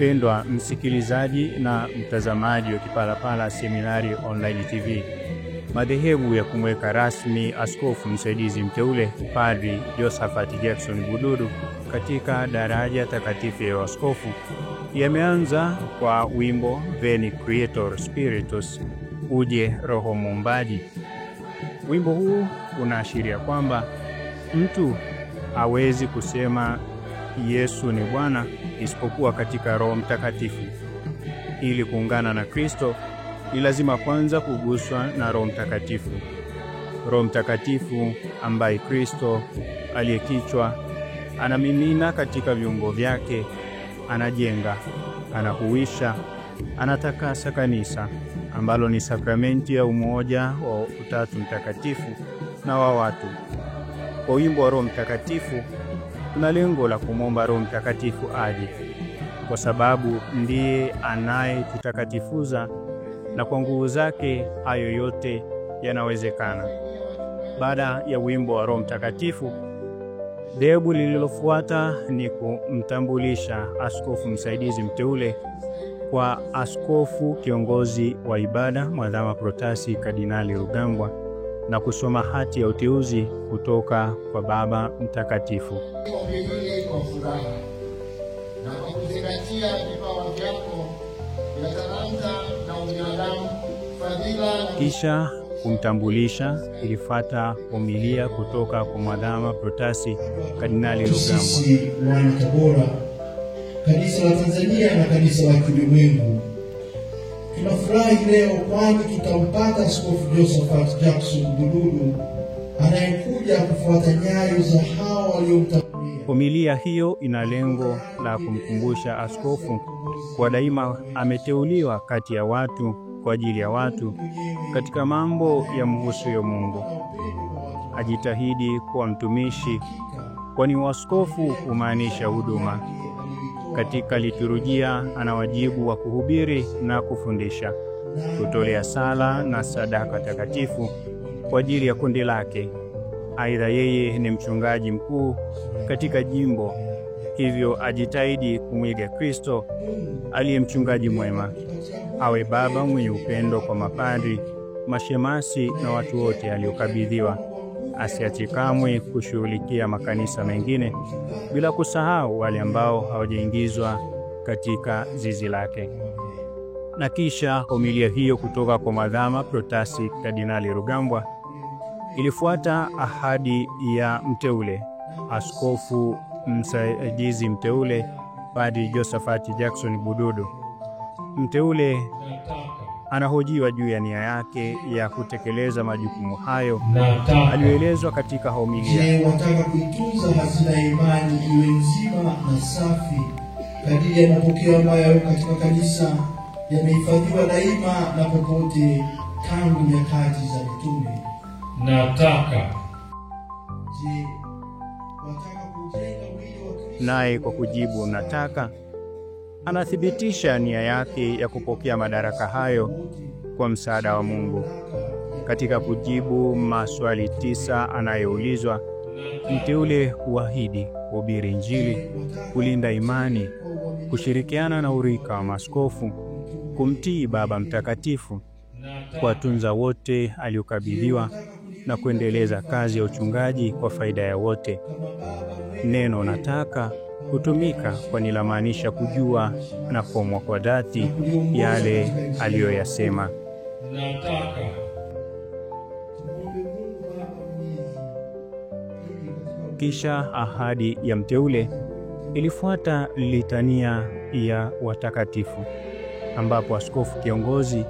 Mpendwa msikilizaji na mtazamaji wa Kipalapala Seminari Online TV, madhehebu ya kumweka rasmi askofu msaidizi mteule Padri Josephat Jackson Bududu katika daraja takatifu ya askofu yameanza kwa wimbo Veni Creator Spiritus, uje Roho Muumbaji. Wimbo huu unaashiria kwamba mtu hawezi kusema Yesu ni Bwana isipokuwa katika Roho Mtakatifu. Ili kuungana na Kristo ni lazima kwanza kuguswa na Roho Mtakatifu. Roho Mtakatifu ambaye Kristo aliye kichwa anamimina katika viungo vyake, anajenga, anahuisha, anatakasa kanisa ambalo ni sakramenti ya umoja wa Utatu Mtakatifu na wa watu. Kwa wimbo wa Roho Mtakatifu tuna lengo la kumwomba Roho Mtakatifu aje, kwa sababu ndiye anayetutakatifuza na kwa nguvu zake hayo yote yanawezekana. Baada ya wimbo wa Roho Mtakatifu, dhehebu lililofuata ni kumtambulisha askofu msaidizi mteule kwa askofu kiongozi wa ibada Mwadhama Protasi Kardinali Rugambwa na kusoma hati ya uteuzi kutoka kwa Baba Mtakatifu. Kwa furaha na kwa kuzingatia vipawa vyako vya talanta na ubinadamu, fadhila na Kisha kumtambulisha ilifuata homilia kutoka kwa Mwadhama Protasi Kardinali Rugambwa. Sisi wana Tabora, kanisa la Tanzania na kanisa la kiulimwengu, tunafurahi leo kwani tutampata Askofu Josephat Jackson Bududu anayekuja kufuata nyayo za hao waliomtangulia. Homilia hiyo ina lengo la kumkumbusha askofu kwa daima ameteuliwa kati ya watu kwa ajili ya watu katika mambo ya mhusuyo Mungu. Ajitahidi kuwa mtumishi, kwani uaskofu humaanisha huduma. Katika liturujia ana wajibu wa kuhubiri na kufundisha, kutolea sala na sadaka takatifu kwa ajili ya kundi lake. Aidha, yeye ni mchungaji mkuu katika jimbo, hivyo ajitahidi kumwiga Kristo aliye mchungaji mwema. Awe baba mwenye upendo kwa mapadri, mashemasi na watu wote aliokabidhiwa. Asiache kamwe kushughulikia makanisa mengine, bila kusahau wale ambao hawajaingizwa katika zizi lake. Na kisha homilia hiyo kutoka kwa Mwadhama Protasi Kardinali Rugambwa ilifuata ahadi ya mteule askofu msaidizi mteule Padri Josephat Jackson Bududu. Mteule anahojiwa juu ya nia yake ya kutekeleza majukumu hayo aliyoelezwa katika homilia. Je, wataka kuitunza hazina ya imani iwe nzima na safi kadiri ya mapokeo ambayo katika kanisa yamehifadhiwa daima na popote tangu nyakati za mitume? Nataka. Je, wataka kujenga mwili wa Kristo? Naye kwa kujibu nataka, anathibitisha nia yake ya kupokea madaraka hayo kwa msaada wa Mungu. Katika kujibu maswali 9 anayoulizwa, mteule huahidi kuhubiri Injili, kulinda imani, kushirikiana na urika wa maaskofu, kumtii Baba Mtakatifu, kuwatunza wote aliokabidhiwa na kuendeleza kazi ya uchungaji kwa faida ya wote. Neno nataka hutumika kwani lamaanisha kujua na kuamua kwa dhati yale aliyoyasema. Nataka. Kisha ahadi ya mteule ilifuata litania ya watakatifu, ambapo askofu kiongozi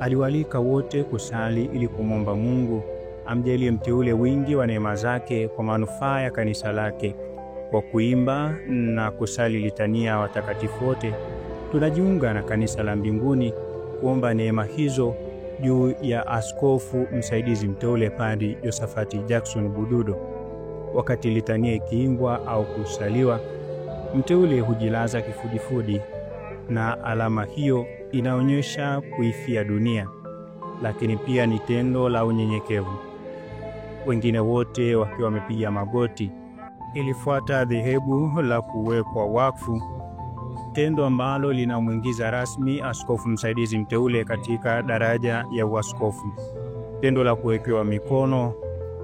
aliwalika wote kusali ili kumwomba Mungu amjalie mteule wingi wa neema zake kwa manufaa ya kanisa lake. Kwa kuimba na kusali litania watakatifu wote, tunajiunga na kanisa la mbinguni kuomba neema hizo juu ya askofu msaidizi mteule Padri Josephat Jackson Bududu. Wakati litania ikiimbwa au kusaliwa, mteule hujilaza kifudifudi, na alama hiyo inaonyesha kuifia dunia, lakini pia ni tendo la unyenyekevu. Wengine wote wakiwa wamepiga magoti. Ilifuata dhehebu la kuwekwa wakfu. tendo ambalo linamwingiza rasmi askofu msaidizi mteule katika daraja ya uaskofu. Tendo la kuwekewa mikono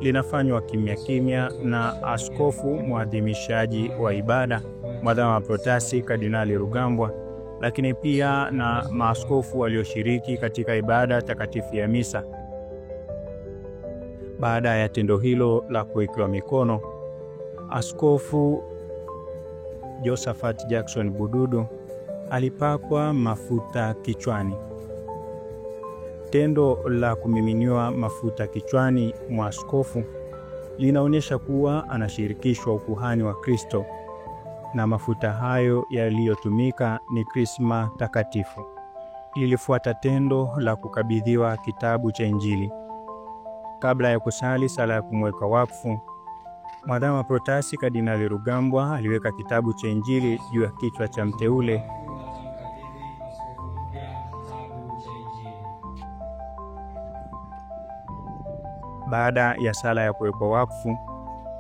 linafanywa kimya kimya na askofu mwadhimishaji wa ibada Mwadhama Protasi Kardinali Rugambwa, lakini pia na maaskofu walioshiriki katika ibada takatifu ya misa. Baada ya tendo hilo la kuwekewa mikono, Askofu Josephat Jackson Bududu alipakwa mafuta kichwani. Tendo la kumiminiwa mafuta kichwani mwa askofu linaonyesha kuwa anashirikishwa ukuhani wa Kristo, na mafuta hayo yaliyotumika ni krisma takatifu. Lilifuata tendo la kukabidhiwa kitabu cha Injili. Kabla ya kusali sala ya kumweka wakfu, Mwadhama Protasi Kardinali Rugambwa aliweka kitabu cha Injili juu ya kichwa cha mteule. Baada ya sala ya kuwekwa wakfu,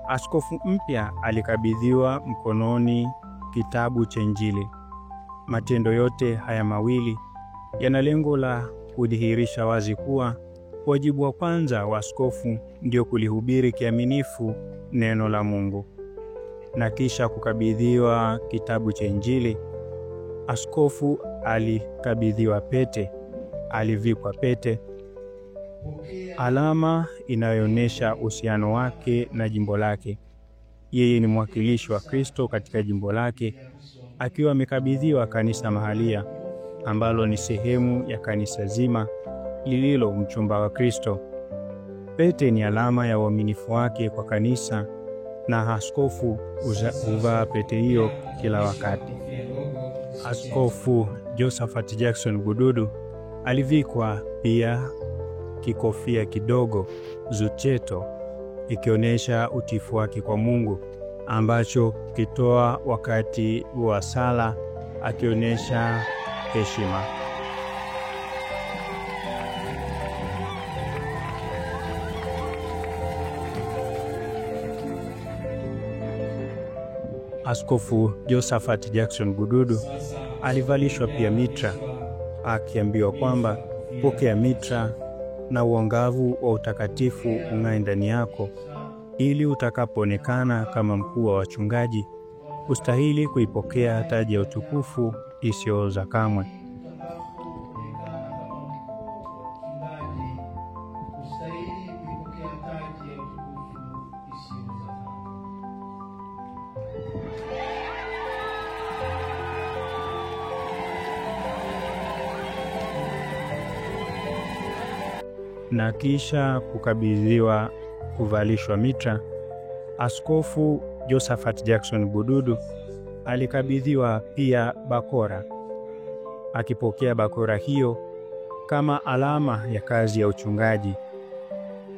askofu mpya alikabidhiwa mkononi kitabu cha Injili. Matendo yote haya mawili yana lengo la kudhihirisha wazi kuwa wajibu wa kwanza wa askofu ndio kulihubiri kiaminifu neno la Mungu. Na kisha kukabidhiwa kitabu cha Injili, askofu alikabidhiwa pete, alivikwa pete, alama inayoonyesha uhusiano wake na jimbo lake. Yeye ni mwakilishi wa Kristo katika jimbo lake, akiwa amekabidhiwa kanisa mahalia ambalo ni sehemu ya kanisa zima lililo mchumba wa Kristo. Pete ni alama ya uaminifu wake kwa kanisa, na askofu huvaa pete hiyo kila wakati. Askofu Josephat Jackson Bududu alivikwa pia kikofia kidogo zucheto, ikionyesha utiifu wake kwa Mungu, ambacho kitoa wakati wa sala, akionyesha heshima. Askofu Josephat Jackson Bududu alivalishwa pia mitra, akiambiwa kwamba pokea mitra na uangavu wa utakatifu ung'ae ndani yako, ili utakapoonekana kama mkuu wa wachungaji ustahili kuipokea taji ya utukufu isiyooza kamwe. Na kisha kukabidhiwa kuvalishwa mitra, Askofu Josephat Jackson Bududu alikabidhiwa pia bakora, akipokea bakora hiyo kama alama ya kazi ya uchungaji,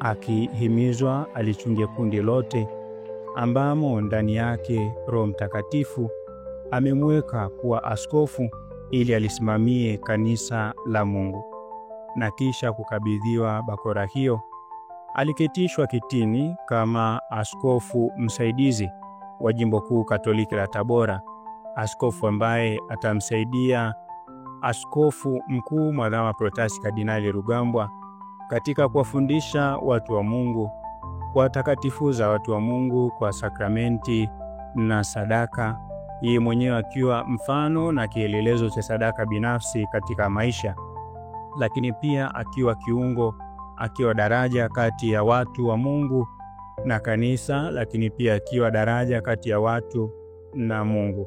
akihimizwa alichunge kundi lote ambamo ndani yake Roho Mtakatifu amemweka kuwa askofu ili alisimamie kanisa la Mungu. Na kisha kukabidhiwa bakora hiyo, aliketishwa kitini kama askofu msaidizi wa Jimbo Kuu Katoliki la Tabora, askofu ambaye atamsaidia askofu mkuu Mwadhama Protasi Kardinali Rugambwa katika kuwafundisha watu wa Mungu, kuwatakatifuza watu wa Mungu kwa sakramenti na sadaka, yeye mwenyewe akiwa mfano na kielelezo cha sadaka binafsi katika maisha, lakini pia akiwa kiungo, akiwa daraja kati ya watu wa Mungu na kanisa, lakini pia akiwa daraja kati ya watu na Mungu.